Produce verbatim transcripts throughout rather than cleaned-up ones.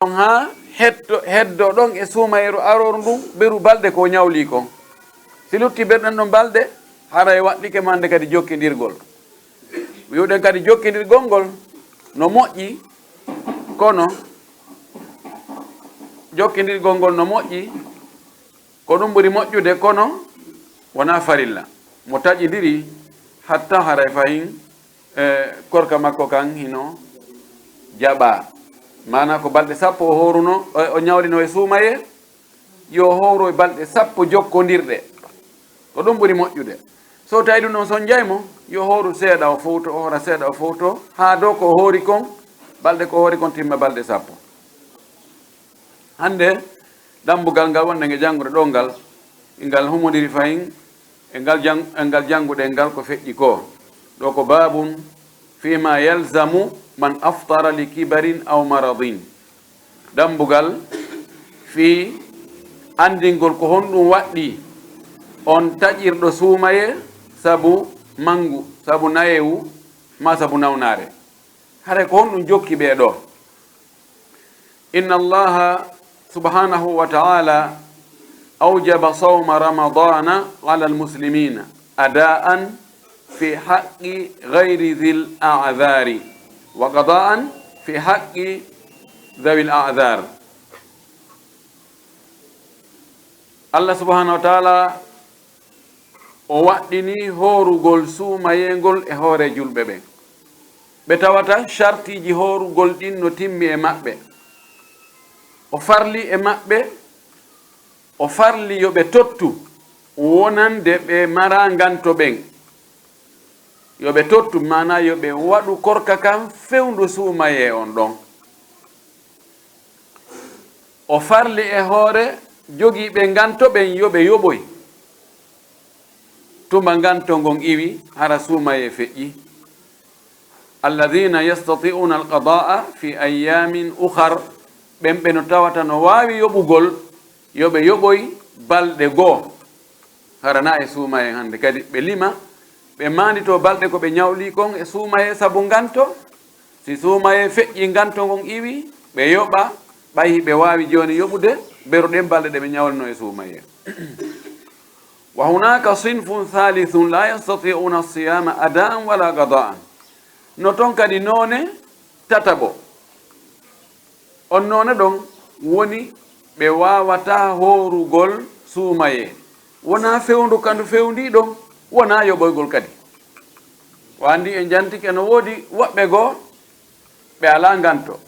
ɗon haa heddo, heddo ɗon e suumayeeru arooru ndun, beru balɗe ko ñawli kon. Si lutti beru ɗen ɗon balɗe, haray waɗɗike mo hande kadi jokkindirgol. Wi'uɗen kadi jokkindirgol ngol no moƴƴi, kono jokkindirgol ngol no moƴƴi, ko ɗum ɓuri moƴƴude, kono wonaa farilla. Mo taƴindiri hatta haray fahin, e, korka makko kan hino jaɓaa. Maanaa ko balɗe sappo o hooruno, o, o ñawlino e suumayee, yo hooru e balɗe sappo jokkondirɗe. Ko ɗum ɓuri moƴƴude. So tawi ɗum ɗon sonjay mo, yo hooru seeɗa o fowto, o hoora seeɗa o fowto, haa dow ko o hoori kon, balɗe ko o hoori kon timma balɗe sappo. Hande, dambugal ngal wonɗen e janngude ɗoo ngal, ngal humondiri fahin e ngal jan-, e ngal jannguɗen ngal ko feƴƴi koo. Ɗoo ko baabun fiima yalzamu man aftara li kibarin aw maradin. Dambugal fii anndingol ko honɗum waɗɗii on taƴirɗo suumayee sabu manngu, sabu nayewu, maa sabu nawnaare. Haray ko honɗum jokki ɓee ɗoo? Inna Allaha subhanahu wa ta'ala awjaba sawma Ramadana ala al-muslimina ada'an fi haqqi ghayri dhil a'dhari wa qada'an fi haqqi dhawil a'dhar. Allah subhanahu wa ta'ala o waɗɗini hoorugol suumayeengol e hoore julɓe ɓen. Ɓe tawata shartiiji hoorugol ɗin no timmi e maɓɓe. O farli e maɓɓe, o farli yo ɓe tottu wonande ɓe maraa nganto ɓen. Yo ɓe tottu, maanaa yo ɓe waɗu korka kan fewndu suumayee on ɗon. O farli e hoore jogiiɓe nganto ɓen yo ɓe yoɓoy. Tuma nganto ngon iwi, hara suumayee feƴƴi. Alladhina yastati'una alqada'a fi ayyamin ukhar, ɓen ɓe no tawata no waawi yoɓugol, yo ɓe yoɓoy balɗe goo. Hara na e suumayee hande kadi ɓe lima, ɓe maanditoo balɗe ko ɓe ñawlii kon e suumayee sabu nganto. Si suumayee feƴƴi nganto ngon iwi, ɓe yoɓa, ɓay hiɓe waawi jooni yoɓude, beru ɗen balɗe ɗe ɓe ñawlino e suumayee. Wa hunaka sinfun thalithun la yastati'una siyama ada'an wala qada'an. No ton kadi noone tataɓo. On noone ɗon woni ɓe waawataa hoorugol suumayee. Wonaa fewndu ka ndu fewndii ɗon, wonaa yoɓoygol kadi. O anndi en jantike no woodi woɓɓe goo ɓe alaa nganto.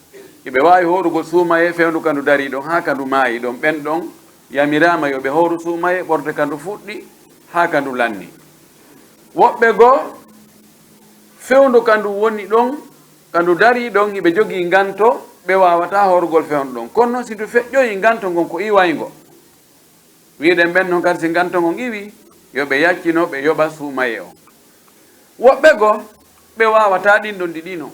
Hiɓe waawi hoorugol suumayee fewndu ka ndu darii ɗon haa ka ndu maayi ɗon. Ɓen ɗon yamiraama yo ɓe hooru suumayee ɓorde ka ndu fuɗɗi haa ka ndu lanni. Woɓɓe goo fewndu ka ndu woni ɗon, ka ndu darii ɗon, hiɓe jogii nganto, ɓe waawataa hoorugol fewndu ɗon. Kono non si ndu feƴƴoyii nganto ngon ko iwayngo, wi'uɗen ɓen non kadi si nganto ngon iwii, yo ɓe yaccino, ɓe yoɓa suumayee on. Woɓɓe goo, ɓe waawataa ɗin ɗon ɗiɗi non.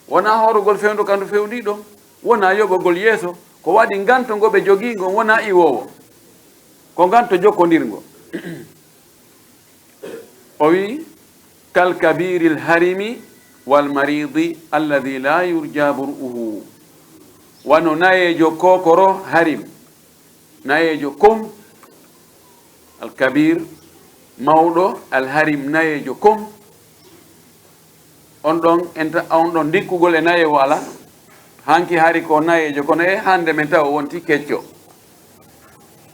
Wonaa hoorugol fewndu ka ndu fewndii ɗon, wonaa yoɓogol yeeso, ko waɗi nganto ngo ɓe jogii ngon wonaa iwoowo. Ko nganto jokkondirngo. O wi'i, "Kal kabiril harimi wal maridi alladhi la yurja bur'uhu." Wano nayeejo kookoro harim, nayeejo kom, al kabir, mawɗo, al harim, nayeejo kom. On ɗon, enta, on ɗon ndikkugol e nayeewo alaa. Hanki hari ko nayeejo, kono e hande men taw o wonti kecco.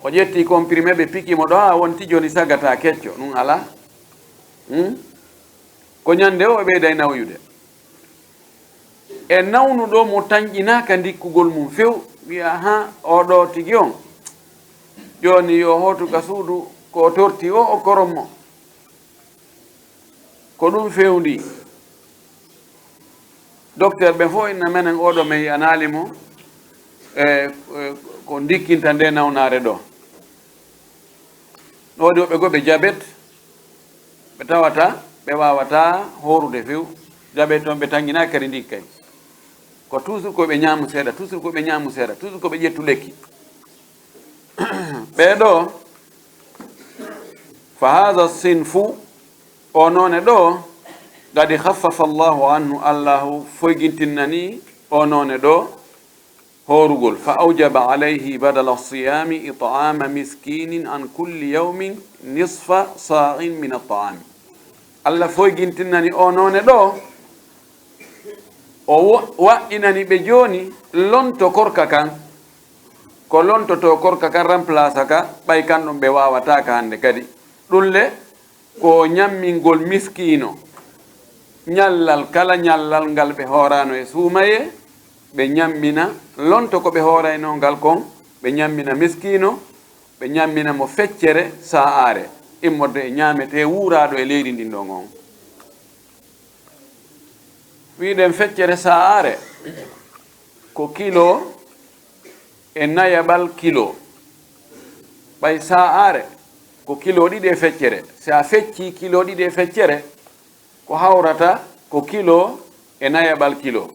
O ƴetti comprimé, ɓe piki mo ɗo, a wonti jooni sagata kecco. Ɗum alaa. Hmm? Ko ñande o, o ɓeyday nawyude. E nawnuɗo mo tanƴinaaka ndikkugol mum few, wi'a, "Ahan, oo ɗoo tigi on, jooni yo hootu ka suudu, ko o torti o, o koron mo." Ko ɗum fewndii. Dokteer ɓen fof inna menen oo ɗoo men yi'anaali mo, e, e, ko ndikkinta nde nawnaare ɗoo. No woodi woɓɓe goo ɓe jabet, ɓe tawata, ɓe waawataa hoorude few. Jabet on ɓe tannginaaki kadi ndikkay. Ko toujours ko ɓe ñaamu seeɗa, toujours ko ɓe ñaamu seeɗa, toujours ko ɓe ƴettu lekki. Ɓee ɗoo, fa haadha sinfu, oo noone ɗoo, qad khaffafa Allahu anhu, Allahu foygintinnanii oo noone ɗoo, hoorugol, fa awjaba alayhi badala siyaami it'aama miskiinin an kulli yawmin nisfa saa'in min at-ta'aam. Alla foygintinani o noone ɗoo, o wo-, waɗɗinani ɓe jooni lonto korka kan, ko lontotoo korka kan remplace ka, ɓay kan ɗon ɓe waawataa ka hannde kadi. Ɗun le, ko ɲammingol miskiino, ɲallal kala ɲallal ngal ɓe hooraano e suumayee, ɓe ɲammina lonto ko ɓe hooraynoo ngal kon, ɓe ɲammina miskiino, ɓe ɲammina mo feccere sa'aare, immorde e ɲaametee wuuraaɗo e leydi ndin ɗon on. Wi'uɗen feccere sa'aare ko kilo e nayaɓal kilo. Ɓay sa'aare ko kilo ɗiɗi e feccere. Si a feccii kilo ɗiɗi e feccere, ko hawrata ko kilo e nayaɓal kilo.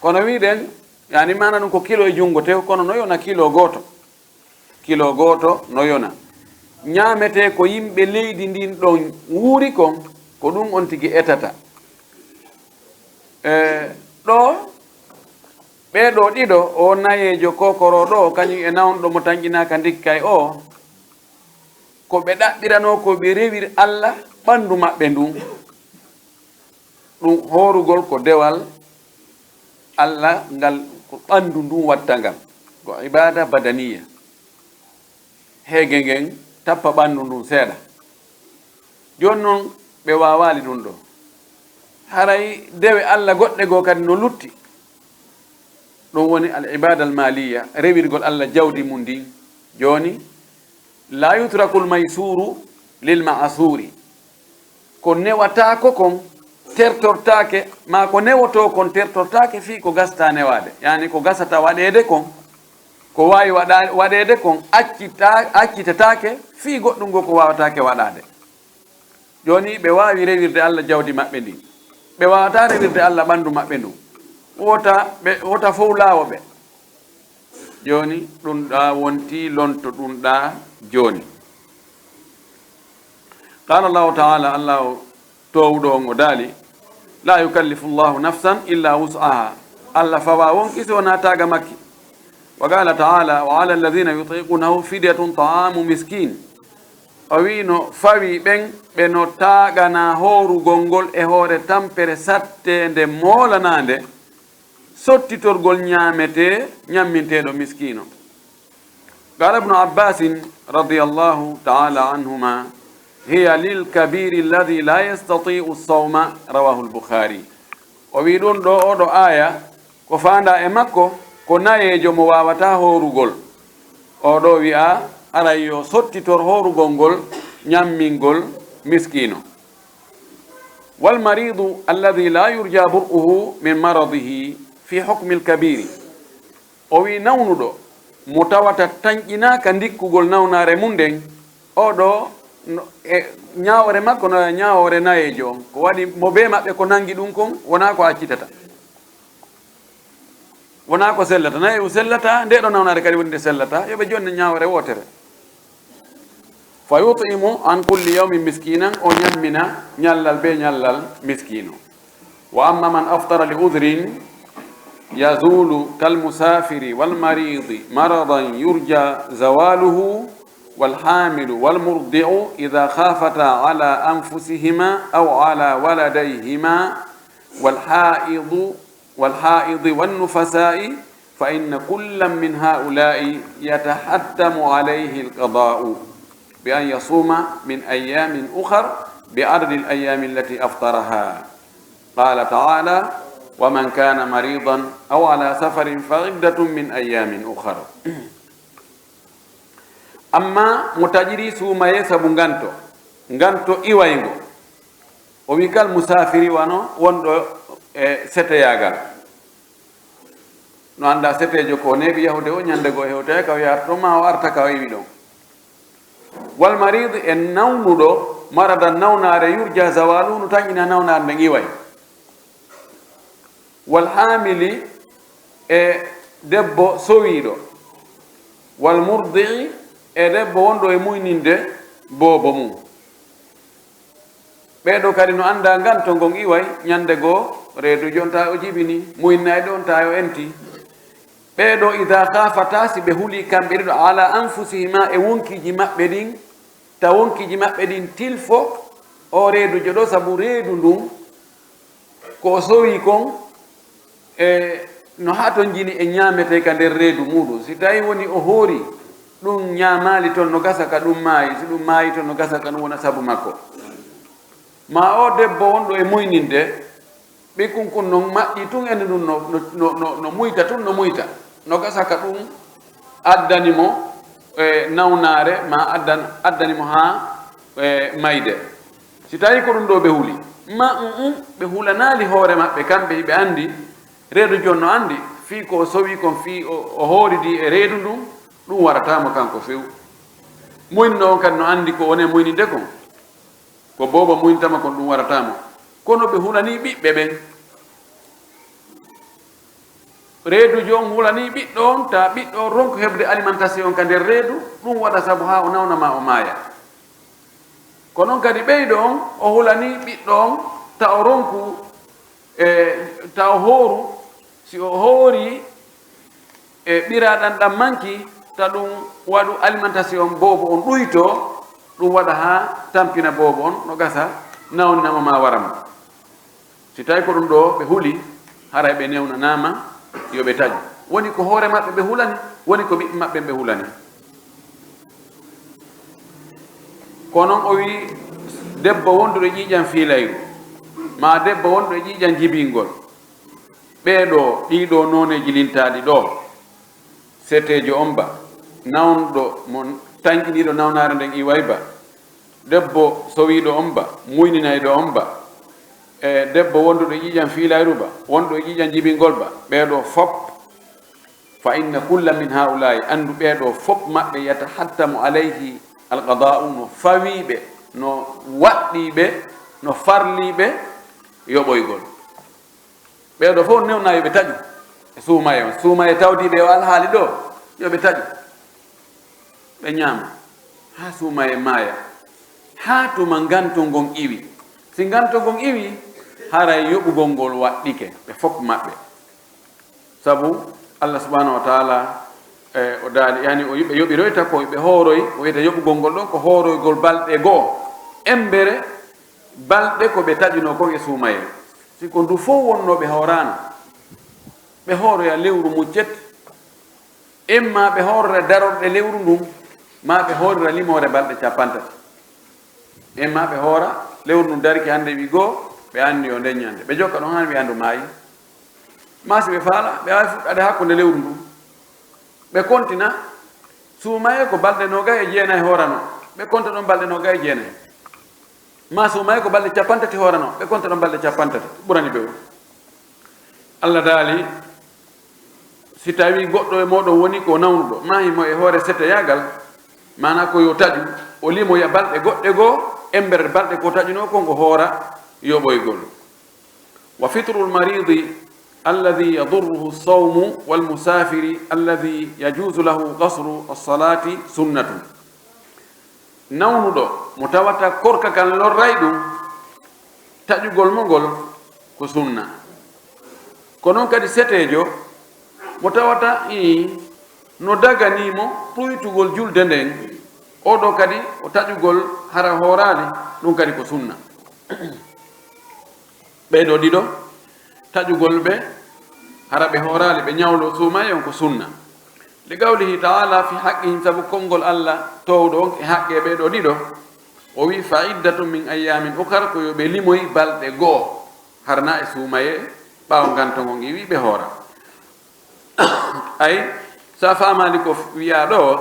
Kono wi'uɗen, yani maana ɗun ko kilo e junngo tew, kono no yona kilo gooto. Kilo gooto no yona. Ɲaametee ko yimɓe leydi ndin ɗon wuuri kon, ko ɗun on tigi etata. E, ɗoo, ɓee ɗoo ɗiɗo, oo nayeejo kokoroo ɗoo, kaɲun e nawnuɗo mo tanƴinaaka ndikka e oo, ko ɓe ɗaɓɓiranoo ko ɓe rewir Alla ɓanndu maɓɓe ndun. Ɗun hoorugol ko dewal Alla ngal, ko ɓanndu ndun watta ngal. Ko ibaada badaniya. Heege ngen tappa ɓanndu ndun seeɗa. Jooni non, ɓe waawaali ɗun ɗoo. Haray dewe Alla goɗɗe goo kadi no lutti. Ɗun woni al ibaada al maaliya, rewirgol Alla jawdi mun ndin. Jooni, laa yutrakul maysuuru lil ma'asuuri. Ko newataako kon tertortaake, maa ko newotoo kon tertortaake fii ko gasata newaade. Yani ko gasata waɗeede kon, ko waawi waɗa-, waɗeede kon accita-, accitetaake fii goɗɗun goo ko waawataake waɗaade. Jooni ɓe waawi rewirde Alla jawdi maɓɓe ndin. Ɓe waawataa rewirde Alla ɓanndu maɓɓe ndun. Wota ɓe, wota fow laawo ɓe. Jooni ɗun ɗaa wontii lonto ɗun ɗaa jooni. Qaala Allahu ta'ala, Allahu toowuɗo on o daali, "Laa yukallifu Allahu nafsan illa wus'aha." Alla fawaa wonkii si wonaa taaga makki. Wa qaala ta'ala, "Wa ala alladhina yutiqunahu fidyatun ta'amu miskin." O wi'i no fawii ɓen ɓe no taaganaa hoorugol ngol e hoore tampere satteende moolanaande, sottitorgol ɲaametee ɲamminteeɗo miskiino. Qaala Ibnu Abbaasin radiyallahu ta'ala anhuma, "Hiya lil kabiiri alladhi laa yastati'u sawma," rawahul Bukhaari. O wi'i ɗun ɗoo, oo ɗoo aaya, ko faandaa e makko, ko nayeejo mo waawataa hoorugol. Oo ɗoo wi'aa, haray yo sottitor hoorugol ngol, ɲammingol miskiino. Wal mariidu alladhi laa yurjaa bur'uhu min maradihi fi hukmil kabiiri. O wi'i nawnuɗo mo tawata tanƴinaaka ndikkugol nawnaare mun nden, oo ɗoo no, e ɲaawoore makko no ɲaawoore nayeejo on. Ko waɗi mo bee maɓɓe ko nangi ɗun kon, wonaa ko accitata. Wonaa ko sellata. Nayi o sellata, nde ɗoo nawnaare kadi woni nde sellata. Yo ɓe jonni ɲaawoore wootere. Fa yut'imu an kulli yawmin miskinan, o ɲammina ɲallal bee ɲallal miskiino. Wa amma man aftara li udhrin yazulu kal musafiri wal maridi maradan yurja zawaluhu wal hamilu wal murdi'u idha khafata ala anfusihima aw ala waladayhima wal haidu والحائض والنفساء، فإن كلا من هؤلاء يتحتم عليه القضاء بأن يصوم من أيام أخر بعدد الأيام التي أفطرها. قال تعالى: "ومن كان مريضا أو على سفر فعدة من أيام أخر." Amma mo taƴiri suumayee sabu nganto, nganto iwayngo, o wi'i kal musaafiri wano wonɗo e seteyaagal. No anndaa seteejo ko o neeɓi yahude o ɲannde goo hewtoyay ka o yahrata ton maa o arta ka o iwi ɗon. Wal mariid e nawnuɗo, maradan nawnaare, yurja zawaluhu no tanƴina nawnaare nden iway. Wal haamili e debbo sowiiɗo. Wal murdi'i e debbo wonɗo e muyninde boobo mum. Ɓee ɗoo kadi no anndaa nganto ngon iway, ɲannde goo reedu jonta o jibini, muynayɗo on taa o enti, Ɓee ɗoo, idaa khaafata, si ɓe hulii kamɓe ɗiɗo, alaa anfusihimaa, e wonkiiji maɓɓe ɗin, ta wonkiiji maɓɓe ɗin tilfo oo reedujo ɗoo, sabu reedu ndun, ko o sowi kon, e no hatonjini e ñaametee ka nder reedu muuɗun. Si tawii wonii o hoori, ɗun ñaamaali ton, no gasa ka ɗun maayi, si ɗun maayi ton, no gasa ka ɗun wona sabu makko. Maa oo debbo wonɗo e muyninde, ɓikkun kun non maƴƴii tun, ene ɗun no, no, no, no, no muyta tun, no muyta. No gasa ka ɗun addani mo, e, nawnaare, maa addan-, addani mo haa, e, mayde. Si tawii ko ɗun ɗoo ɓe huli, maa, mm, mm, ɓe hulanaali hoore maɓɓe, kamɓe hiɓe anndi, reedujo on no anndi, fii ko o sowi kon, fii o, o hooridi e reedu ndun, ɗun warataa mo kanko few. Muynɗo on kadi no anndi ko woni e muyninde kon. Ko boobo muynta mo kon, ɗun warataa mo. Kono ɓe hulanii ɓiɓɓe ɓen. Reedujo on hulanii ɓiɗɗo on, ta ɓiɗɗo on ronku heɓude alimentation ka nder reedu, ɗun waɗa sabu haa o nawna maa o maaya. Ko non kadi ɓeyɗo on, o hulanii ɓiɗɗo on, ta o ronku, e, ta o hooru, si o hoorii, e ɓiraaɗan ɗan manki, ta ɗun waɗu alimentation boobo on ɗuytoo, ɗun waɗa haa tampina boobo on, no gasa nawnina mo maa wara mo. Si tawii ko ɗun ɗoo ɓe huli, haray ɓe newnanaama yo ɓe taƴu. Woni ko hoore maɓɓe ɓe hulani, woni ko ɓiɓɓe maɓɓe ɓe hulani. Ko non o wi'i, debbo wonduɗo ƴiiƴan fiilayru, maa debbo wonduɗo e ƴiiƴan jibingol. Ɓee ɗoo, ɗii ɗoo nooneeji lintaaɗi ɗoo, seteejo on ba, nawnɗo mo tanƴiniiɗo nawnaare nden iway ba, debbo sowiiɗo on ba, muyninayɗo on ba, e debbo wonduɗo e ƴiiƴan fiilayru ba, wonɗo e ƴiiƴan jibingol ba, ɓee ɗoo fop, fa inna kulla min haa'ulaa'i, anndu ɓee ɗoo fop maɓɓe, yatahattamu alayhi alqadaa'u, no fawii ɓe, no waɗɗii ɓe, no farlii ɓe yoɓoygol. Ɓee ɗoo fof newnaa yo ɓe taƴu e suumaye on. Suumaye tawdiiɓe e oo alhaali ɗoo, yo ɓe taƴu. Ɓe ñaama haa suumaye maaya, haa tuma nganto ngon iwi. Si nganto ngon iwi, haray yoɓugol ngol waɗɗike ɓe fof maɓɓe. Sabu Allah subhanahu wa taala, e, o daali, yani, o, ɓe yoɓiroyta ko ɓe hooroy, o wi'ata yoɓugol ngol ɗon ko hooroygol balɗe goo, embere balɗe ko ɓe taƴunoo kon e suumayee. Si ko ndu fow wonnoo ɓe hooraano, ɓe hooroya lewru muccet, imma ɓe hoorora darorɗe lewru ndun, maa ɓe hoorira limoore balɗe cappanɗe tati. Imma ɓe hoora lewru ndun darike hannde wi goo, ɓe anndi yo nden ñande. Ɓe jokka ɗon haa wi'a ndu maayi. Maa si ɓe faala, ɓe waawi fuɗɗaade hakkunde lewru ndun. Ɓe kontina, suumayee ko balɗe noogay e jeenay hooranoo. Ɓe konta ɗon balɗe noogay e jeenay. Maa suumayee ko balɗe cappanɗe tati hooranoo. Ɓe konta ɗon balɗe cappanɗe tati. Ɓurani ɓe on. Allah daali, si tawii goɗɗo e mooɗon woni ko nawnuɗo, maa himo e hoore seteyaagal, maanaa ko yo taƴu, o limoya balɗe goɗɗe goo, embere balɗe ko taƴunoo kon, o hoora yoɓoygol. Wa fitrul maridi alladhi yadurruhu sawmu wal musafiri alladhi yajuzu lahu qasru as-salati sunnatun. Nawnuɗo mo tawata korka kan lorray ɗum, taƴugol mo ngol ko sunna. Ko non kadi seteejo mo tawata, ii, no daganii mo ɗuytugol julde nden, oo ɗoo kadi o taƴugol hara hooraali, ɗum kadi ko sunna. Ɓee ɗoo ɗiɗo, taƴugol ɓe, hara ɓe hooraali, ɓe ñawloo suumayee on ko sunna. Li qawlihi ta'ala fi haqqihim, sabu konngol Allah toowɗo on e haqqe ɓee ɗoo ɗiɗo, o wi'i, "Fa iddatun min ayyamin ukhar", ko yo ɓe limoy balɗe goo, hara na e suumayee, ɓaawo nganto ngon iwi ɓe hoora. Ay, so a faamaali ko wi'aa ɗoo,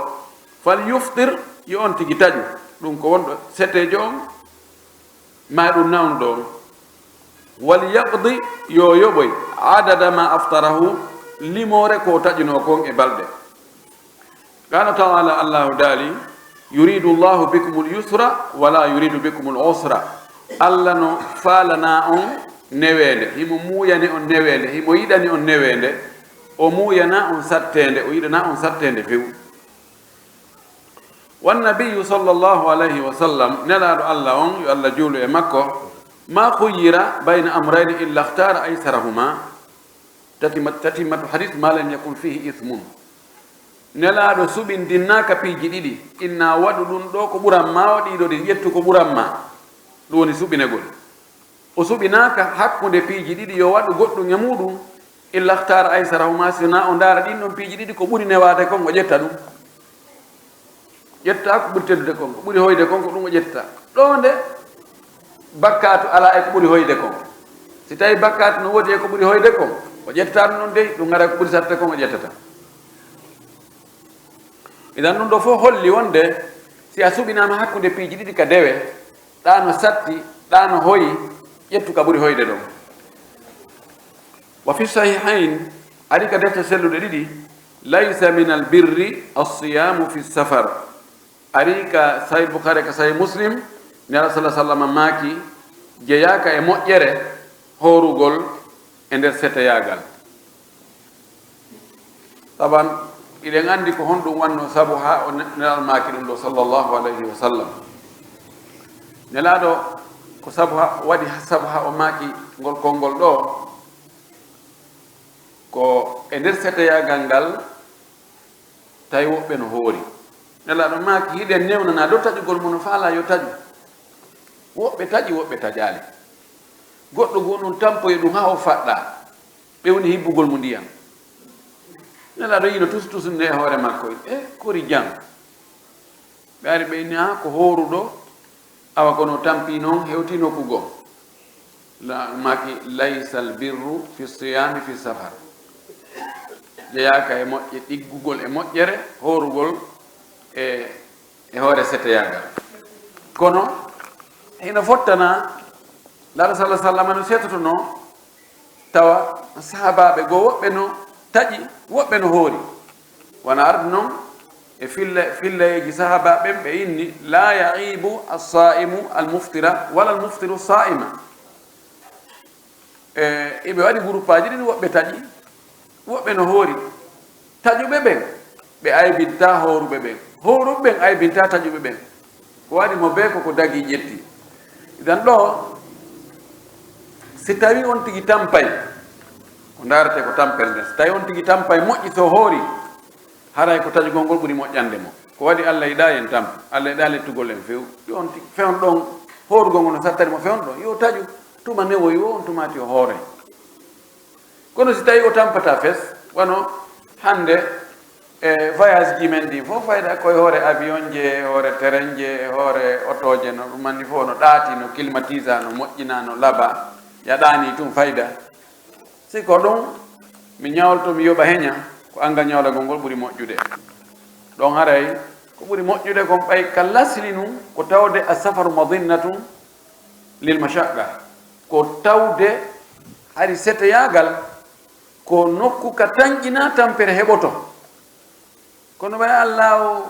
"Fal yuftir", yo on tigi taƴu, ɗum ko wonɗo seteejo on, maa ɗum nawnuɗo on. "Wal yaqdi", yo yoɓoy, "adada ma aftarahu", limoore ko o taƴunoo kon e balɗe. Qala ta'ala, Allahu daali, "Yuridu Allahu bikumul yusra, wala yuridu bikumul usra." Allah no faalana on neweende, himo muuyani on neweende, himo yiɗani on neweende, o muuyana on satteende, o yiɗana on satteende few. Wan nabiyyu sallallahu alayhi wa sallam, nelaaɗo Allah on, yo Allah juulu e makko, ma khuyyira bayna amrayni illa ikhtara aysarahuma. Tatima-, tatimmatu hadis, "Ma lam yakun fihi ithmun." Nelaaɗo suɓindinnaaka piiji ɗiɗi, inna waɗu ɗun ɗoo ko ɓuran maa, waɗi ɗoo ɗin, ƴettu ko ɓuran maa. Ɗun woni suɓinegol. O suɓinaaka hakkunde piiji ɗiɗi, yo waɗu goɗɗun e muɗum, illa ikhtara aysarahuma, si wonaa o ndaara ɗin ɗon piiji ɗiɗi ko ɓuri newaade kon, o ƴetta ɗun. Ƴetta ko ɓuri teddude kon, ko ɓuri hoyde kon, ko ɗun o ƴetta. Ɗoo nde bakkaatu alaa e ko ɓuri hoyde kon. Si tawii bakkaatu no woodi e ko ɓuri hoyde kon, o ƴetta ɗun ɗon dey, ɗun haray ko ɓuri saɗde kon o ƴettata. Idan ɗun ɗoo fof holli wonde si a suɓinaama hakkunde piiji ɗiɗi ka dewe, ɗaa no satti, ɗaa no hoyi, ƴettu ka ɓuri hoyde ɗon. Wa fi sahihayn, ari ka defte selluɗe ɗiɗi, "Laysa min al birri as-siyamu fi safar." Ari ka Sahih Bukhari, ka Sahih Muslim, Nelaaɗo sallallahu alaihi wasallam maaki, "Jeyaaka e moƴƴere hoorugol e nder seteyaagal." Taban, iɗen anndi ko honɗun wannoo sabu haa o ne-, Nelaaɗo maaki ɗun ɗoo, sallallahu alayhi wa sallam. Nelaaɗo, ko sabu haa, waɗi sabu haa o maaki ngol konngol ɗoo, ko e nder seteyaagal ngal, tawi woɓɓe no hoori. Nelaaɗo maaki, hiɗen newnanaa ɗoo taƴugol mo no faalaa yo taƴu. Woɓɓe taƴi, woɓɓe taƴaali. Goɗɗo goo non tampoyi ɗun haa o faɗɗa. Ɓe woni hibbugol mo ndiyan. Nelaaɗo yi'i no tus-, tusunde e hoore makko, e kori jam. Ɓe ari ɓe inni, "Haa ko hooruɗo, awa kono tampi non hewti nokku goo." La-, maaki, "Laysal birru fi siyaami fi safar." Jeyaaka e moƴƴe-, ɗiggugol e moƴƴere, hoorugol e, e hoore seteyaagal. Kono hino fottana, Nelaaɗo sallallahu alaihi wasallam no seetotonoo, tawa sahaabaaɓe goo woɓɓe no taƴi, woɓɓe no hoori. Wano ardi non e filla-, fillayeeji sahaabaaɓe ɓen, ɓe inni, "La ya'ibu as-sa'imu al-muftira wala al-muftiru as-sa'ima." E, iɓe waɗi guruppaaji ɗiɗi, woɓɓe taƴi, woɓɓe no hoori. Taƴuɓe ɓen, ɓe aybintaa hooruɓe ɓen. Hooruɓe ɓen aybintaa taƴuɓe ɓen. Ko waɗi mo bee ko ko dagii ƴetti. Idan ɗoo, si tawii on tigi tampay, ko ndaaretee ko tampere nden. Si tawii on tigi tampay moƴƴi, si o hoori, haray ko taƴugol ngol ɓuri moƴƴande mo. Ko waɗi Alla yiɗaa yen tampu. Alla yiɗaa lettugol en few. Yo on tigi, fewndo ɗon, hoorugol ngol no sattani mo fewndo ɗon. Yo taƴu, tuma newoyi woo, on tumaati o hooray. Kono si tawii o tampataa fes, wano hannde e voyage ji men ɗin fof, fayda ko e hoore avion je, e hoore train je, e hoore otooje, no ɗum anndi fof no ɗaati, no climatisé, no moƴƴinaa, no labaa, yaɗaani tun fayda. Si ko ɗum, mi ñawloto, mi yoɓa heña, ko anngal ñawlagol ngol ɓuri moƴƴude. Ɗon haray, ko ɓuri moƴƴude kon ɓay ka lasli nun, ko tawde as-safaru madinnatun lil mashaqqa, ko tawde hari seteyaagal ko nokku ka tanƴinaa tampere heɓoto. Kono ɓay Alla o,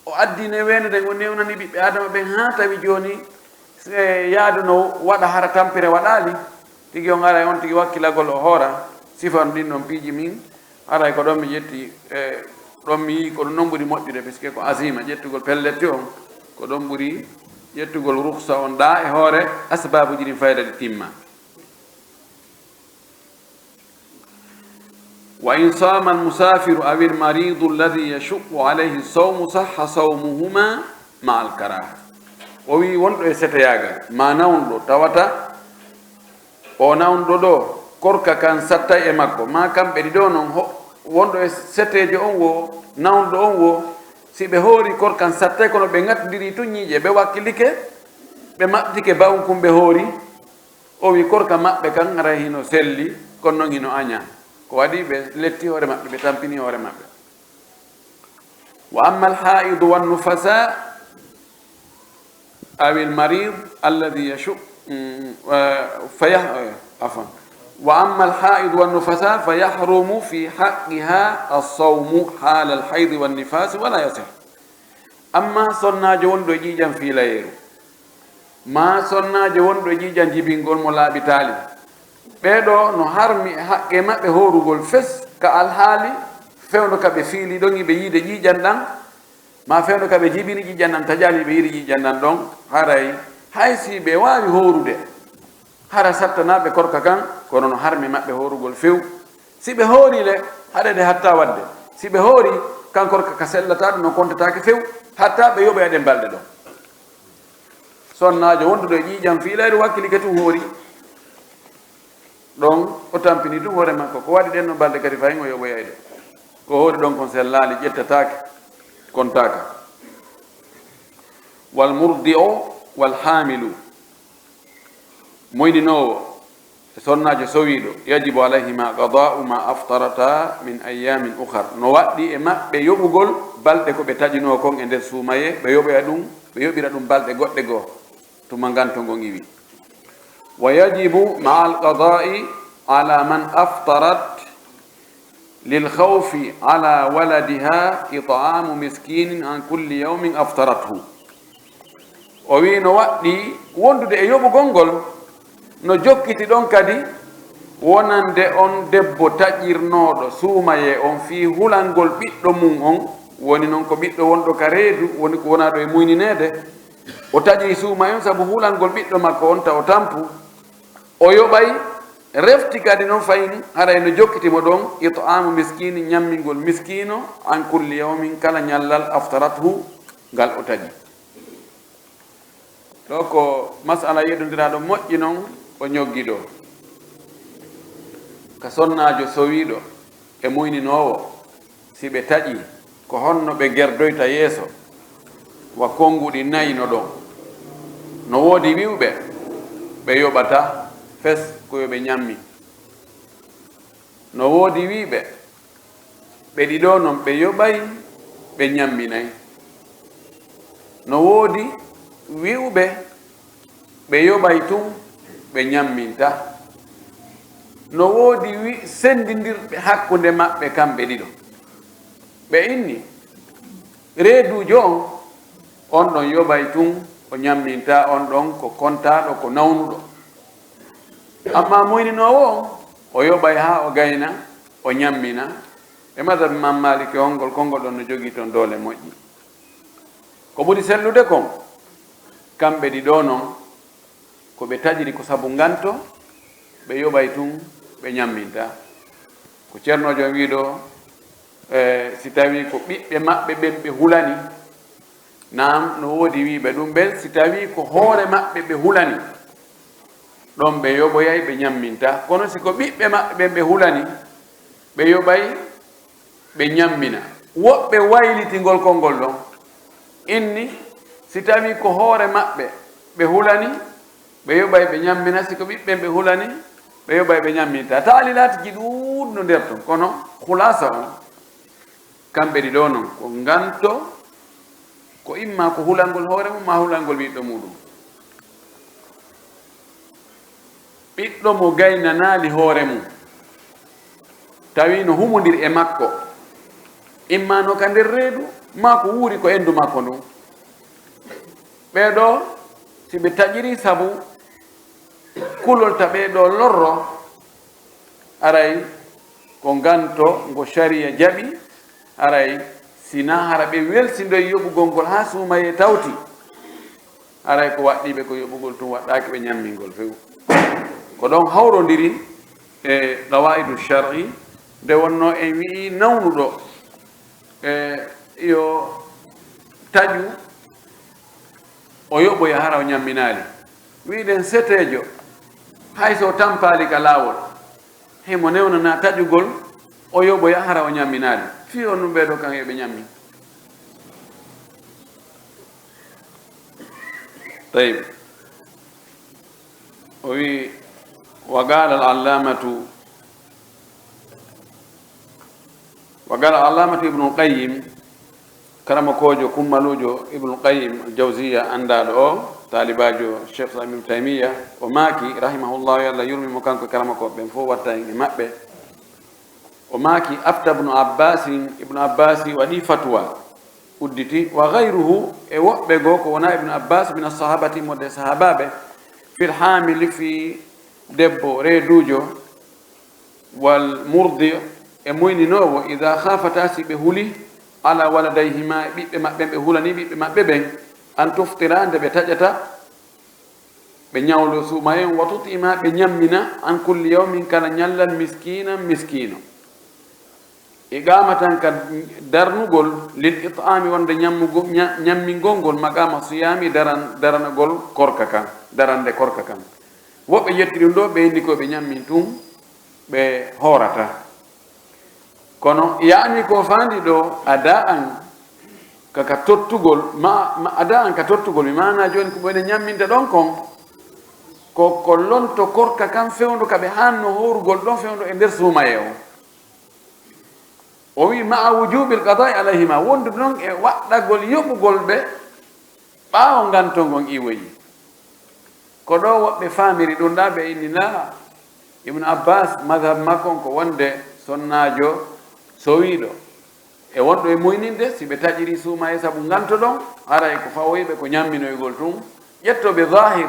o addii neweendu nden, o newnani ɓiɓɓe Aadama ɓen haa tawi jooni, e, yaadu no waɗa hara tampere waɗaali, tigi on haray on tigi wakkilagol o hoora, sifan ɗin ɗon piiji min, haray ko ɗon mi ƴetti, e, ɗon mi yi'i ko ɗum ɗon ɓuri moƴƴude, puisque ko azima, ƴettugol pelletti on, ko ɗon ɓuri ƴettugol rukhsa on ɗaa e hoore asbaabuuji ɗin fayda ɗi timma. "Wa in saama al-musaafiru aw al-mariidu alladhi yashuqqu alayhi as-sawmu sahha sawmuhuma ma'a al-karaaha." O wi'i wonɗo e seteyaagal, maa nawnuɗo tawata o nawnuɗo ɗoo, korka kan sattay e makko, maa kamɓe ɗiɗo non, ho-, wonɗo e seteejo on woo, nawnuɗo on woo, si ɓe hoori korka kan sattay, kono ɓe ŋattindiri tun ñiiƴe, ɓe wakkilike, ɓe maɓɓitike bawun kun ɓe hoori, o wi'i korka maɓɓe kan haray hino selli, kono non hino añaa. Ko waɗi ɓe letti hoore maɓɓe, ɓe tampini hoore maɓɓe. "Wa amma al-haidu wan nufasa aw al-marid alladhi yashu-, mm, wa, fa yah-, eh, afwan. Wa amma al-haidu wan nufasa fa yahrumu fi haqqiha as-sawmu hala al-haidi wan nifasi wa la yasih." Amma sonnaajo wonɗo e ƴiiƴan fiilayeeru, maa sonnaajo wonɗo e ƴiiƴan jibingol mo laaɓitaali, ɓee ɗoo no harmi e haqqee maɓɓe hoorugol fes ka alhaali fewndo ka ɓe fiilii ɗon, hiɓe yiide ƴiiƴan ɗan, maa fewndo ka ɓe jibini ƴiiƴan ɗan taƴaali, ɓe yiidi ƴiiƴan ɗan ɗon, haray hay si ɓe waawi hoorude, hara sattanaa ɓe korka kan, kono no harmi maɓɓe hoorugol few. Si ɓe hoorii le, haɗa nde hatta waɗde. Si ɓe hoorii, kanko ka, ka sellataa ɗum, no kontataake few, hatta ɓe yoɓoya ɗen balɗe ɗon. Sonnaajo wonduɗo e ƴiiƴam fiilayru wakkilike tun hoori. Ɗon o tampini tun hoore makko. Ko waɗi ɗen no balɗe kadi fahin o yoɓoyay ɗe. Ko hoori ɗon kon sellaali, ƴettataake, kontaaka. Wal murdi'u wal haamilu. Moyninoowo e sonnaajo sowiiɗo, yajibu alayhima qadaa'u ma aftarata min ayyaamin ukhar. No waɗɗi e maɓɓe yoɓugol balɗe ko ɓe taƴinoo kon e nder suumayee, ɓe yoɓoya ɗum, ɓe yoɓira ɗum balɗe goɗɗe goo, tuma nganto ngon iwi. Wa yajibu ma'al qadaa'i ala man aftarat lil khawfi ala waladiha it'aamu miskinin an kulli yawmin aftarathu. O wi'i no waɗɗii wondude e yoɓugol ngol, no jokkiti ɗon kadi wonande on debbo taƴirnooɗo suumayee on fii hulangol ɓiɗɗo mum on, woni non ko ɓiɗɗo wonɗo ka reedu, woni ko wonaa ɗo e muynineede, o taƴii suumayee on sabu hulangol ɓiɗɗo makko on ta o tampu, o yoɓay, refti kadi non fayin, haray no jokkiti mo ɗon, it'aamu miskiini, ñammingol miskiino, an kulli yawmin, kala ñallal, aftarathu, ngal o taƴi. Ɗo ko mas'ala yeddondiraaɗo moƴƴi non, o ñoggi ɗo. Ka sonnaajo sowiiɗo e muyninoowo, si ɓe taƴii, ko honno ɓe gerdoyta yeeso? Wa konnguɗi nayi no ɗon. No woodi wi'uɓe ɓe yoɓata fes ko yo ɓe ñammin. No woodi wi'uɓe ɓe ɗiɗo non ɓe yoɓay, ɓe ñamminay. No woodi wi'uɓe ɓe yoɓay tun, ɓe ñamminta. No woodi wi-, senndindirɓe hakkunde maɓɓe kamɓe ɗiɗo. Ɓe inni, reeduujo on, on ɗon yoɓay tun, o ñamminta on ɗon ko kontaaɗo, ko nawnuɗo. Ammaa muyninoowo on, o yoɓay haa o gayna, o ñammina. E madhab Imam Maaliki on, ngol konngol ɗon no jogii ton doole moƴƴi. Ko ɓuri sellude kon, kamɓe ɗiɗo non, ko ɓe taƴiri ko sabu nganto, ɓe yoɓay tun, ɓe ñamminta. Ko Ceernoojo on wi'i ɗo, e, si tawii ko ɓiɓɓe maɓɓe ɓen ɓe hulani, naam, no woodi wi'uɓe ɗum ɓen, si tawii ko hoore maɓɓe ɓe hulani, ɗon ɓe yoɓoyay, ɓe ñamminta. Kono si ko ɓiɓɓe maɓɓe ɓen ɓe hulani, ɓe yoɓay, ɓe ñammina. Woɓɓe wayliti ngol konngol ɗon, inni, si tawii ko hoore maɓɓe ɓe hulani, ɓe yoɓay, ɓe ñammina, si ko ɓiɓɓen ɓe hulani, ɓe yoɓay, ɓe ñamminta. Taalilaatiji ɗuuɗi no nder ton, kono khulaasa on, kamɓe ɗiɗo non, ko nganto, ko imma ko hulangol hoore mum, maa hulangol ɓiɗɗo muɗum. Ɓiɗɗo mo gaynanaali hoore mum, tawi no humondiri e makko, imma no ka nder reedu, maa ko wuuri ko endu makko ndun. Ɓee ɗoo, si ɓe taƴirii sabu kulol ta ɓee ɗoo lorro, aray ko nganto ngo sariya jaɓi, aray si naa hara ɓe welsindoyi yoɓugol ngol haa suumayee tawti, aray ko waɗɗii ɓe ko yoɓugol tun waɗɗaaki ɓe ñammingol few. Ko ɗon hawrondiri e qawaa'idu shar'i, nde wonnoo en wi'i nawnuɗo, e, yo taƴu, o yoɓoya hara o ñamminaali. Wi'uɗen seteejo, hay so o tampaali ka laawol, himo newnanaa taƴugol, o yoɓoya hara o ñamminaali. Fii on ɗum ɓee ɗoo kan yo ɓe ñammin. Tayyib. O wi'i, wa qaala al-allaamatu, wa qaala al-allaamatu Ibnul Qayyim, karamokoojo kummaluujo Ibnul Qayyim al-Jawziyya, anndaaɗo o, taalibaajo Sheikh Islam Ibn Taymiyya, o maaki, rahimahullahu, yo Allah yurmi mo, kanko e karamakooɓe ɓen fow, watta en e maɓɓe. O maaki, afta Ibnu Abbaasin, Ibnu Abbaasi waɗi fatwa, udditi, wa ghayruhu, e woɓɓe goo ko wonaa Ibnu Abbaas, mina sahaabati, mo de sahaabaaɓe, fil haamili, fii debbo reeduujo, wal murdi, e muyninoowo, idaa khaafataa, si ɓe huli, ala waladayhimaa, e ɓiɓɓe maɓɓe, ɓe hulanii ɓiɓɓe maɓɓe ɓen, an tuftira, nde ɓe taƴata, ɓe ñawlo suumaye on, wa tut'ima, ɓe ñammina, an kulli yawmin, kala ñallal, miskinan, miskiino. Iqamatan, ka darnugol, lil it'ami, wonde ñammugo-, ña-, ñammingol ngol, maqama siyami, daran-, daranagol korka kan, darande korka kan. Woɓɓe ƴetti ɗum ɗo, ɓe inni ko ɓe ñammin tun, ɓe hoorata. Kono yaani ko faandi ɗo, ada'an ka, ka tottugol, ma, ma, ada'an ka tottugol, mi maana jooni ko ɓe ñamminta ɗon kon, ko, ko lonto korka kan fewndo ka ɓe hanno hoorugol ɗon fewndo e nder suumaye o. O wi'i, ma'a wujubil qada'i alayhima, wondude non e waɗɗagol yoɓugol ɓe ɓaawo nganto ngon iwoyi. Ko ɗo woɓɓe faamiri ɗum ɗa, ɓe inni la. Ibnu Abbas, madhab makko on ko wonde sonnaajo sowiiɗo e wonɗo e muyninde, si ɓe taƴiri suumaye sabu nganto ɗon, haray ko fawoyi ɓe ko ñamminoygol tun. Ƴettooɓe zahir,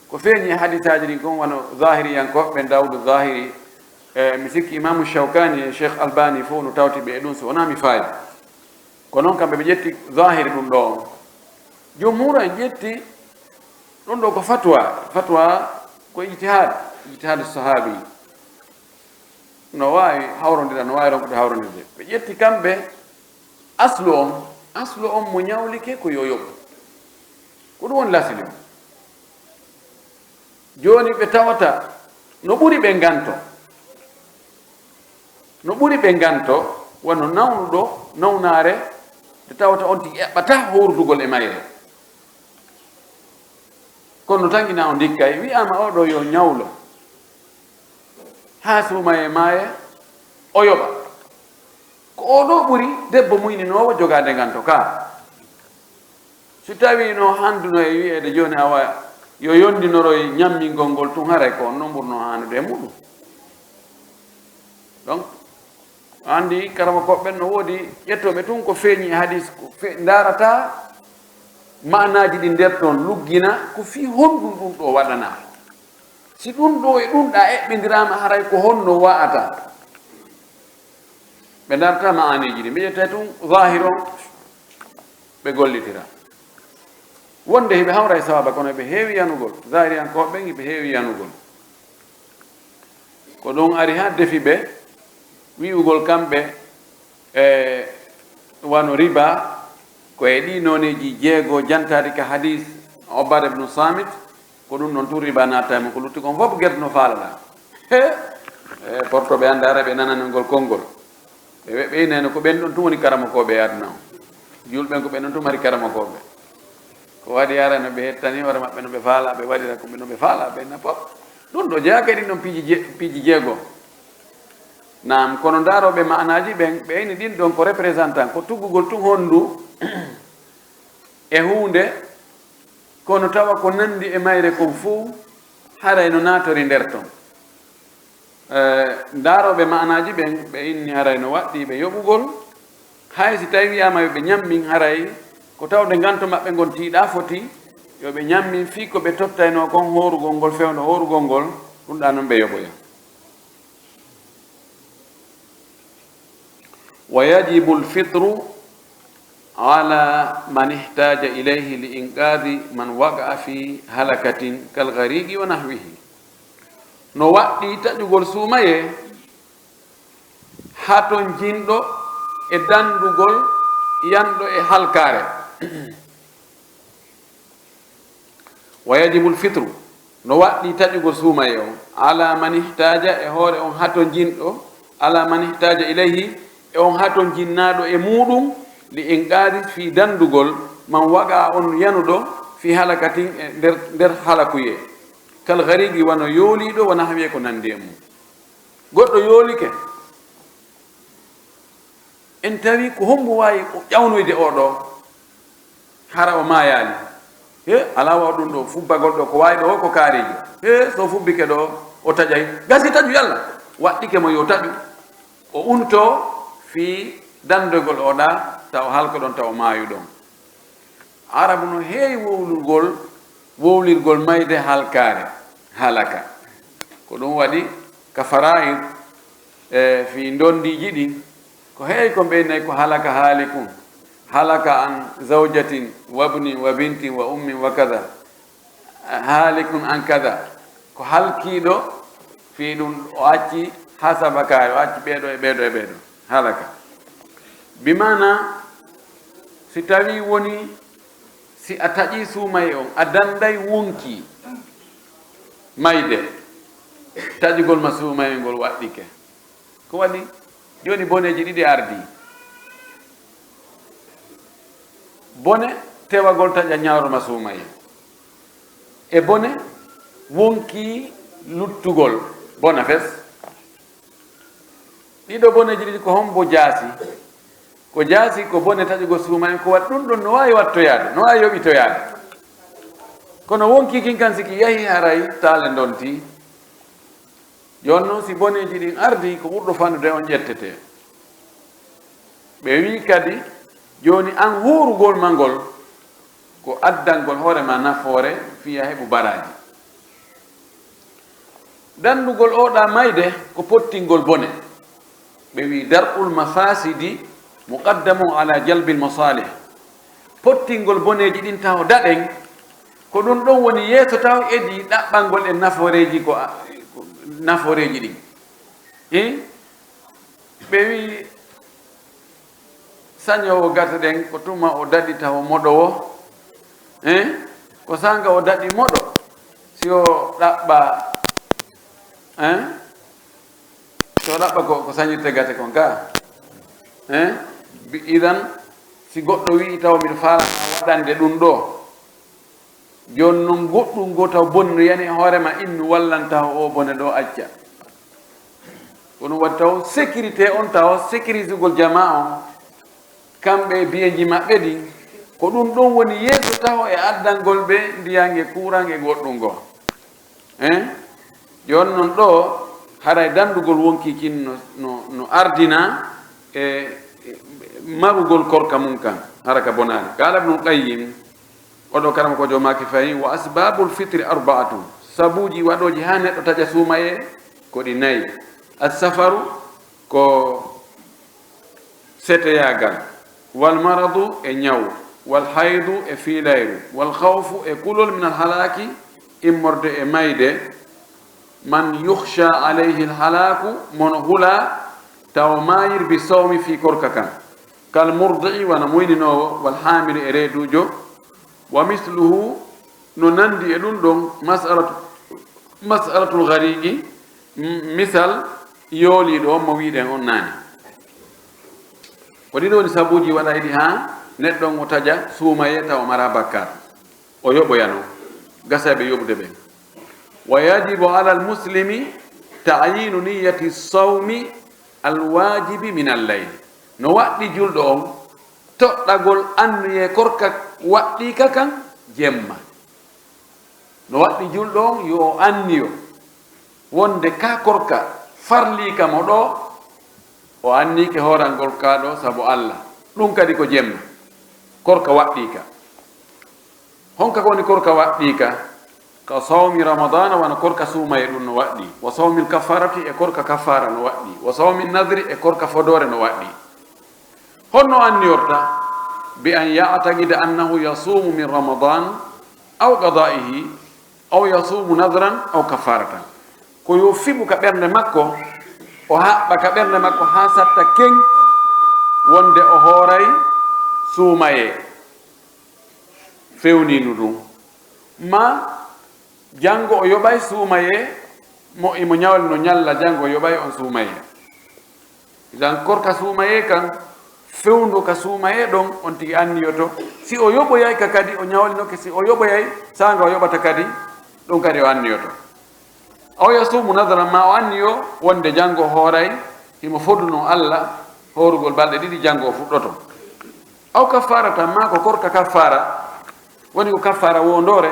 ko feeñi e hadisaaji ɗin kon, wano zahiriyankooɓe ɓen, Dawudu Zahiri, e mi sikki Imaamu Shawkani e Cheikh Albani fof no tawti ɓe e ɗum, so wonaa mi faayi. Ko non kamɓe ɓe ƴetti zahiri ɗum ɗo on. Jumhur en ƴetti ɗum ɗo ko fatwa. Fatwa ko ijtihad, ijtihad sahabi. No waawi hawrondira, no waawi ronkude hawrondirde. Ɓe ƴetti kamɓe aslu on, aslu on mo ñawlike ko yo yoɓu. Ko ɗum woni lasili on. Jooni ɓe tawata no ɓuri ɓe nganto. No ɓuri ɓe nganto, wano nawnuɗo nawnaare, nde tawata on tigi eɓɓata howrdugol e mayre. Kono tan ina o ndikkay, wi'aama oo ɗoo yo ñawlo. Haa suumaye maaye, o yoɓa. Ko oo ɗoo ɓuri debbo muyninoowo jogaade nganto kaa. Si tawii no handuno e wi'eede jooni, awa, yo yondinoroy ñammingol ngol tun, haray ko on non ɓurno haanude e muɗum. Donc, anndi karamokooɓe ɓen no woodi ƴettooɓe tun ko feeñi e hadis, ko fe-, ndaarata maanaaji ɗi nder ton, luggina ko fii honɗum ɗum ɗoo waɗanaa. Si ɗum ɗoo e ɗum ɗaa eɓɓindiraama, haray ko honno wa'ata? Ɓe ndarta ma'aniiji ɗi, ɓe ƴetta tun zahir on, ɓe gollitira. Wonde hiɓe hawra e sawaaba, kono ɓe heewi yanugol, zahiriyankooɓe ɓen hiɓe heewi yanugol. Ko ɗum ari haa defi ɓe wi'ugol kamɓe e wano riba, ko e ɗii nooneeji jeego jantaɗi ka hadis Ubaada ibnu Saamit, ko ɗum ɗon tun riba naata e mun, ko lutti kon fof gerte no faalaɗaa. He! E, porto ɓe annda hara ɓe nanani ngol konngol. Ɓe, ɓe, ɓe inayno ko ɓen ɗon tun woni karamokooɓe e aduna on. Julɓe ɓen ko ɓen ɗon tun mari karamokooɓe. Ko waɗi hara no ɓe hettani hoore maɓɓe no ɓe faala, ɓe waɗira ko ɓe no ɓe faala, ɓe na pop. Ɗum ɗo jeyaa kadi ɗin ɗon piiji je-, piiji jeego. Naam, kono ndaarooɓe ma'anaaji ɓen, ɓe ini ɗin ɗon ko représentant, ko tuggugol tun honndu e huunde, kono tawa ko nanndi e mayre kon fow, haray no naatori nder ton. Eh, ndaarooɓe ma'anaaji ɓen, ɓe inni haray no waɗɗii ɓe yoɓugol, hay si tawi wi'aama yo ɓe ñammin, haray ko tawde nganto maɓɓe ngon tiiɗaa foti, yo ɓe ñammin fii ko ɓe tottaynoo kon hoorugol ngol, fewndo hoorugol ngol, ɗum ɗaa non ɓe yoɓoya. ويجب الفطر على من احتاج إليه لإنقاذ من وقع في هلكة كالغريق ونحوه. No waɗɗii taƴugol suumayee hatonjinɗo e dandugol yanɗo e halkaare. ويجب الفطر, no waɗɗii taƴugol suumayee on, على من احتاج, e hoore on hatonjinɗo, على من احتاج إليه, e on hatonjinnaaɗo e muuɗum, لإنقاذ, fii dandugol, من وقع, on yanuɗo, في هلكة, e nder, nder halakuyee, كالغريق, wano yooliiɗo, ونحوه, ko nanndi e mum. Goɗɗo yoolike, en tawi ko hombo waawi o ƴawnoyde oo ɗoo, hara o maayaali. He, alaa waɗu ɗum ɗoo, fubbagol ɗoo, ko waawi ɗoo, ko kaariijo. He, so fubbike ɗoo, o taƴay. Gasi taƴu yalla. Waɗɗike mo yo taƴu. O untoo fii dandogol oo ɗaa, taw halko ɗon, taw maayu ɗon. Arabu no heewi wowlugol, wowlirgol mayde halkaare, halaka. Ko ɗum waɗi ka faraa'id, e fii ndondiiji ɗin, ko heewi ko ɓe nay ko halaka haalikun. هلك عن زوجة وابن وبنت وأم وكذا. هالك عن كذا, ko halkiiɗo fii ɗun, o acci hasaba kaari, o acci ɓeeɗo e ɓeeɗo e ɓeeɗo, halaka. Bi maana, si tawii woni, si a taƴii suumayee on, a danday wonkii mayde, taƴugol ma suumayee ngol waɗɗike. Ko waɗi? Jooni boneeji ɗiɗi ardii. Bone tewagol taƴa ñawre ma suumayee. E bone wonkii luttugol bona fes. Ɗiɗo boneeji ɗiɗi ko hombo jaasi? Ko jaasi ko bone taƴugol suumayee, ko waɗi ɗun ɗon no waawi wattoyaade, no waawi yoɓitoyaade. Kono wonkii kin kan si ki yahi haray taale ndontii. Jooni non, si boneeji ɗin ardii, ko ɓurɗo fanɗude on ƴettetee. Ɓe wi'i kadi, jooni an huurugol ma ngol, ko addangol hoore ma nafoore fii a heɓu baraaji. Dandugol oo ɗaa mayde ko pottingol bone. Ɓe wi'i, درء المفاسد مقدم على جلب المصالح. Pottingol boneeji ɗin taho daɗen, ko ɗun ɗon woni yeeso taho edii ɗaɓɓangol en nafooreeji ko a-, nafooreeji ɗin. Hein? Ɓe wi'i sañoowo gate ɗen ko tuma o daɗi taho moɗowo. Hein? Ko saanga o daɗi moɗo, si o ɗaɓɓa, hein? Si o ɗaɓɓa ko, ko sañirte gate kon ka. Hein? Bi-, idan, si goɗɗo wi'i taw miɗo faalaa waɗande ɗun ɗoo, jooni non goɗɗun goo taw boni no yani e hoore ma, innu wallan taho oo bone ɗoo acca. Ko ɗun waɗi taw sécurité on, taw sécurisugol jamaa on, kamɓe e biyeeji maɓɓe ɗin, ko ɗun ɗon woni yeeso taho e addangol ɓe ndiyan e kuuran e goɗɗun goo. Hein? Jooni non ɗoo, haray dandugol wonkii kin no, no, no ardina e, e marugol korka mun kan, hara ka bonaali. قال ابن القيم, oo ɗoo karamokoojo maaki fahin, وأسباب الفطر أربعة. Sabuuji waɗooji haa neɗɗo taƴa suumayee ko ɗi nayi. السفر, ko seteyaagal, والمرض, e ñaw, والحيض, e fiilayru, والخوف, e kulol, من الهلاك, immorde e mayde, من يخشى عليه الهلاك, mo no hulaa taw maayir بالصوم, fii korka kan, كالمرضع, wano muyninoowo, والحامل, e reeduujo, ومثله, no nandi e ɗun ɗon, مسألة, مسألة الغريق, m-, misal yooliiɗo on mo wi'uɗen on naane. Ko ɗin woni sabuuji waɗayɗi haa neɗɗo on o taƴa suumayee taw o maraa bakkaatu. O yoɓoyano, gasayɓe yoɓude ɓen. ويجب على المسلم تعيين نية الصوم الواجب من الليل. No waɗɗii julɗo on toɗɗagol anniyee korka waɗɗiika kan jemma. No waɗɗii julɗo on yo o anniyo wonde ka korka farliika mo ɗoo, o anniike hoorangol ka ɗoo sabu Alla. Ɗun kadi ko jemma, korka waɗɗiika. Honka ko woni korka waɗɗiika? كصوم رمضان, wano korka suumayee ɗun no waɗɗii. وصوم الكفارة, e korka kaffaara no waɗɗii. وصوم النذر, e korka fodoore no waɗɗii. Honno anniyorta? بأن يعتقد أنه يصوم من رمضان أو قضائه أو يصوم نذرا أو كفارة. Ko yo fiɓu ka ɓernde makko, o haɓɓa ka ɓernde makko haa satta ken wonde o hooray suumayee. Fewnii no ɗun. Maa janngo o yoɓay suumayee, mo, imo ñawli no ñalla, janngo o yoɓay on suumayee. Idan korka suumayee kan, fewndo ka suumayee ɗon, on tigi anniyoto. Si o yoɓoyay ka kadi, o ñawlinoke, si o yoɓoyay, saanga o yoɓata kadi, ɗun kadi o anniyoto. أو يصوم نذرا, maa o anniyo wonde janngo o hooray, himo fodunoo Alla hoorugol balɗe ɗiɗi, janngo o fuɗɗoto. أو كفارة, maa ko korka kaffaara, woni ko kaffaara woondoore,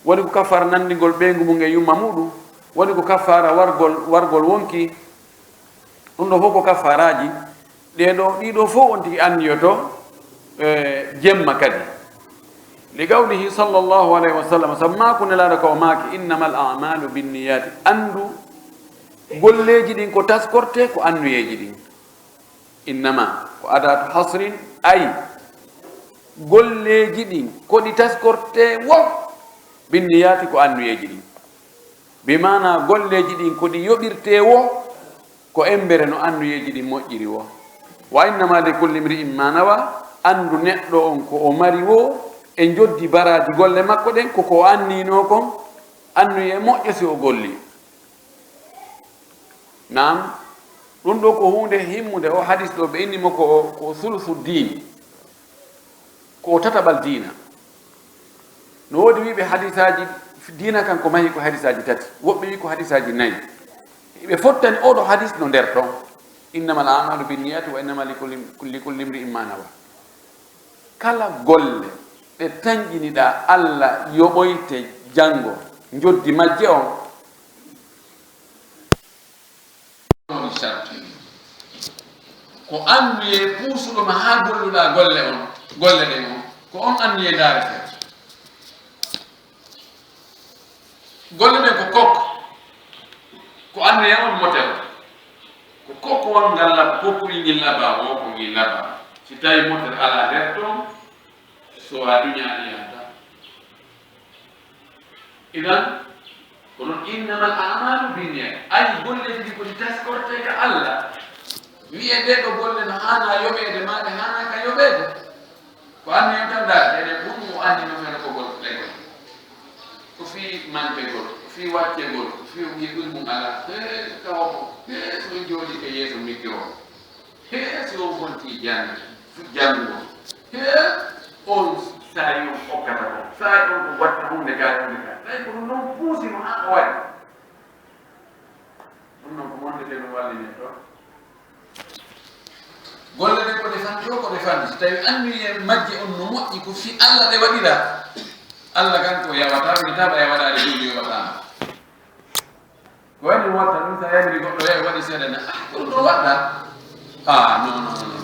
woni ko kaffaara nanndingol ɓeyngu mun e yumma muɗum, woni ko kaffaara wargol, wargol wonkii. Ɗun ɗoo fow ko kaffaaraaji. Ɗee ɗoo, ɗii ɗoo fow on tigi anniyoto, eh, jemma kadi. لقوله صلى الله عليه وسلم, sabu maaku Nelaaɗo ka o maaki, إنما الأعمال بالنيات. Anndu, golleeji ɗin ko taskortee ko anniyeeji ɗin. إنما, ko أداة حصر, ay, golleeji ɗin ko ɗi taskortee woo Binniyaati ko anniyeeji ɗin. Bi maanaa golleeji ɗin ko ɗi yoɓirtee woo, ko embere no anniyeeji ɗin moƴƴiri woo. Wa innama li kulli imri'in ma nawa, anndu neɗɗo on ko o mari woo, e njoddi baraaji golle makko ɗen, ko ko o anniinoo kon, anniyee moƴƴo si o golli. Naam, ɗun ɗoo ko huunde himmunde. O hadis ɗoo ɓe inni mo ko, ko sulusu diin, ko tataɓal diina. No woodi wi'uɓe hadisaaji, diina kan ko mahi ko hadisaaji tati, woɓɓe wi'i ko hadisaaji nayi. Ɓe fottani oo ɗoo hadis no nder ton, innamal a'malu binniyati wa innama likulli, likulli imri'in ma nawa. Kala golle ɗe tanƴiniɗaa, Alla yoɓoyte janngo njoddi majje on. Woni sarti. Ko anniyee puusuɗo ma haa golluɗaa golle on, golle ɗen on, ko on anniyee ndaaretee. Golle ɗen ko kok, ko anniyee on motel. Ko kok on ngal lab-, kok ngil labaa, o ko ngil labaa. Si tawii motel alaa nder ton, so a duñaani yahata. Idan, ko non, innamal a'malu binniyat. Ay, golleeji ɗi ko ɗi taskortee ka Alla. Wi'ee ɗee ɗoo golle no haanaa yoɓeede, maa ɗe haanaa ka yoɓeede. Ko anniye tan ndaartee, ɗen ɗun mo anni no fena ko gol ɗen. Ko fii mantegol, ko fii waccegol, ko fii o wi'i ɗun mun alaa. Hee, tawa ko, hee, so min jooɗii ka yeeso micro. Hee, si on fontii jannde, janngo, hee, on saa'i on okkata kon. Saa'i on ko watta huunde gaa, huunde gaa. Tawi ko ɗun non puusi mo haa o waɗi. Ɗun non ko wonde ke no wallini en ɗon. Golle ɗen ko ɗe fanɗi o, ko ɗe fanɗi. Si tawi anniye majje on no moƴƴi, ko fii Alla ɗe waɗiraa. Alla kan ko yawataa, wi'ataa ɓay a waɗaali ɗun, yoɓataa ma. Ko waɗi mi watta ɗun, sa yamiri goɗɗo, yahi waɗi seeɗa na, ah, ko ɗun ɗon waɗɗaa? Ah, non, non, non,